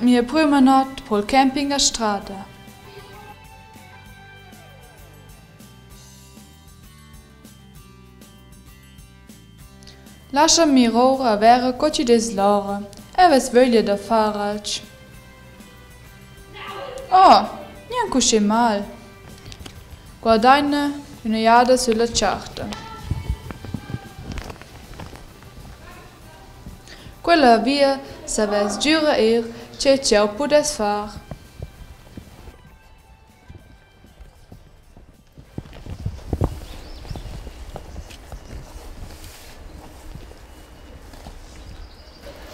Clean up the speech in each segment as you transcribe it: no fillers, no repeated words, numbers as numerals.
Mia prüma not pro'l camping a Strada. Lascha'm ir oura a verer co chi'd es l'ora. Eu vess vöglia da far alch. Oh, gnanc uschè mal. Guardaina üna jada sülla charta. Quella via savess sgüra eir che ch'eu pudess far.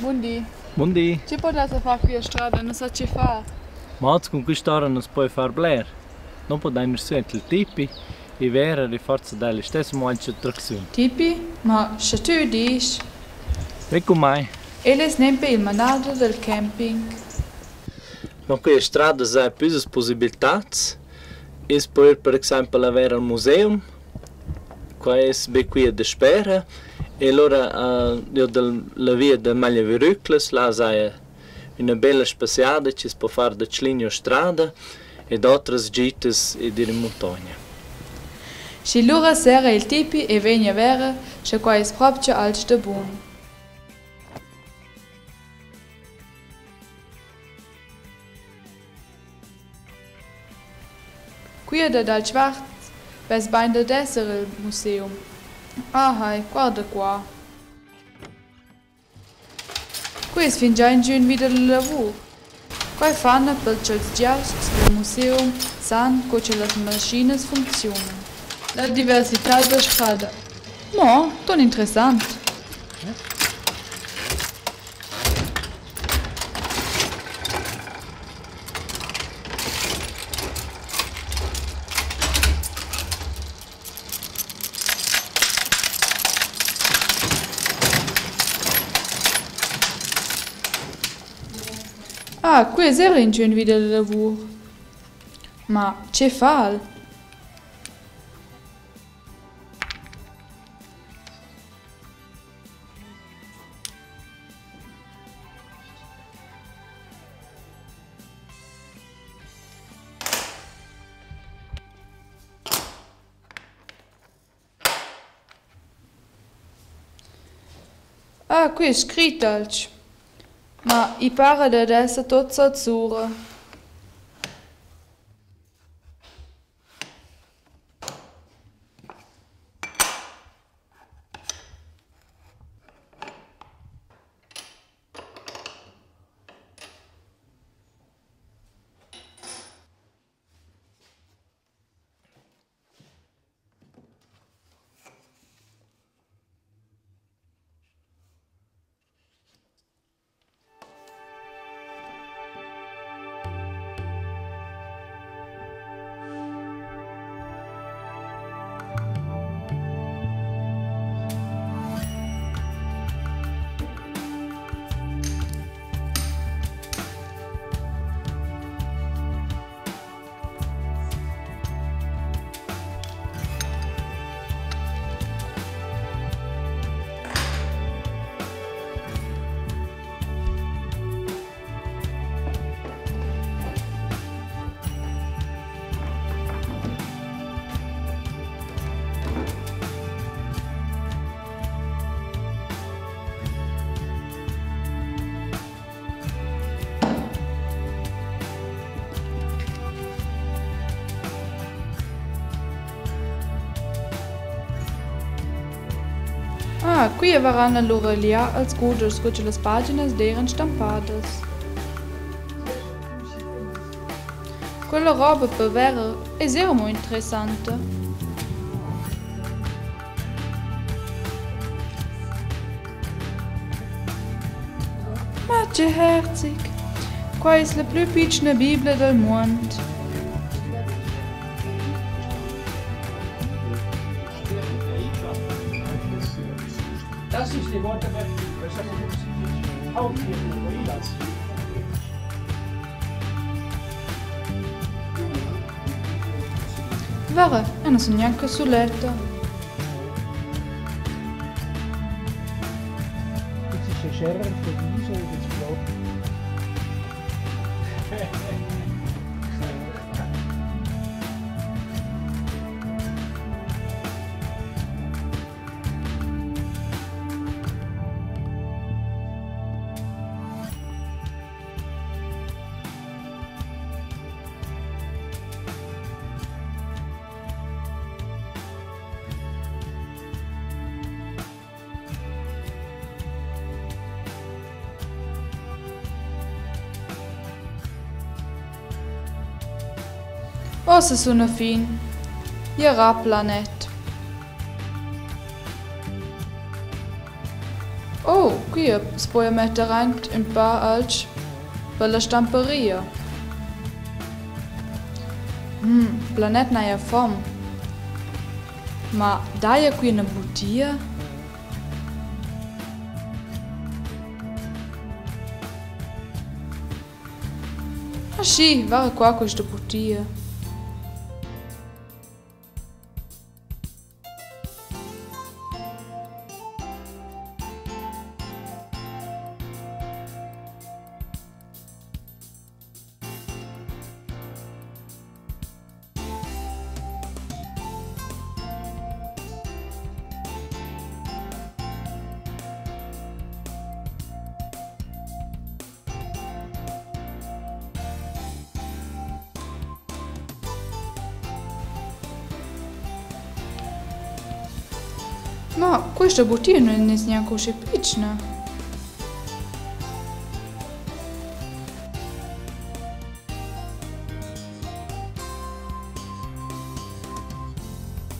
Bun di. Bun di. Che podessa far qui a Strada? Non sa che far. Ma cun quist'ora non puoi far bler. Non podain ir suenter il tipi e vera e forza dai listess muoncha tracziun. Tipi? Ma sche tü disch. Ve cun mai. El es nempe il manader del camping. Ma qui a Strada s'ha plüssas pussibiltats. I's po ir per exaimpel a verer al museum, qua es be quia daspera e lura giò da la via da Magliaverüclas, là s'haja üna bella spaziada chi's po far da Tschlin giò Strada ed otras gitas ed ir in muntogna. Schi lura serra il tipi e vegn a verer, scha quai es propcha alch da bun. Quia dad alch vart vess bain dad esser il museum. Ahai, guarda qua. Quia es fingià ingün vi da la lavur. Quai fana per cha'ls giasts dal museum san co cha las maschinas funcziunan. La diversità da Strada. Mo, tun interessant. Ah, quei es era inchün vi dalla lavur. Ma che fa'l? Ah, qui es scrit alch. Ma i para dad esser tuot suotsura. Ah, quia varan alura lià als cudeschs co cha las paginas d'eiran stampadas. Quella roba per verer es eir amo interessanta. Ma che herzig! Quai es la plü pitschna bibla dal muond. Vara, eu nu sun gnanca suletta. Uossa suna fin. Gnarà planet. Oh, quia s'poja metter aint ün pa alch per la stamparia. Planet n'haja fom. Ma daja quia üna butia? Ah schi, vara qua quista butia. Ma quista butia nun es gnanca uschè pitschna.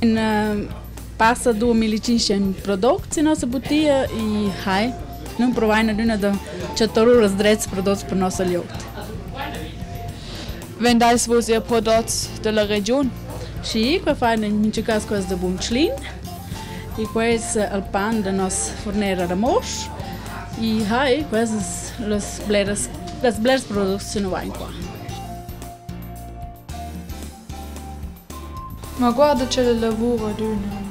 In passa 2500 prodots in nossa butia e hai, nun provain adüna da chattar our ils drets prodots per nossa glieud. Vendais vus eir prodots da la regiun? Schi, qua fain in mincha cas quels da bun Tschlin e quai es il pan da nos furner a Ramosch e hai, questas las bleras las blers prodots chi nu vain qua. Ma guarda ch'ella lavura adüna.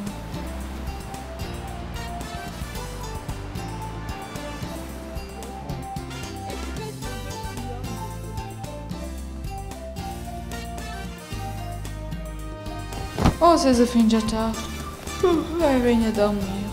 Uossa esa fingià tard. Vai vegn a dormir.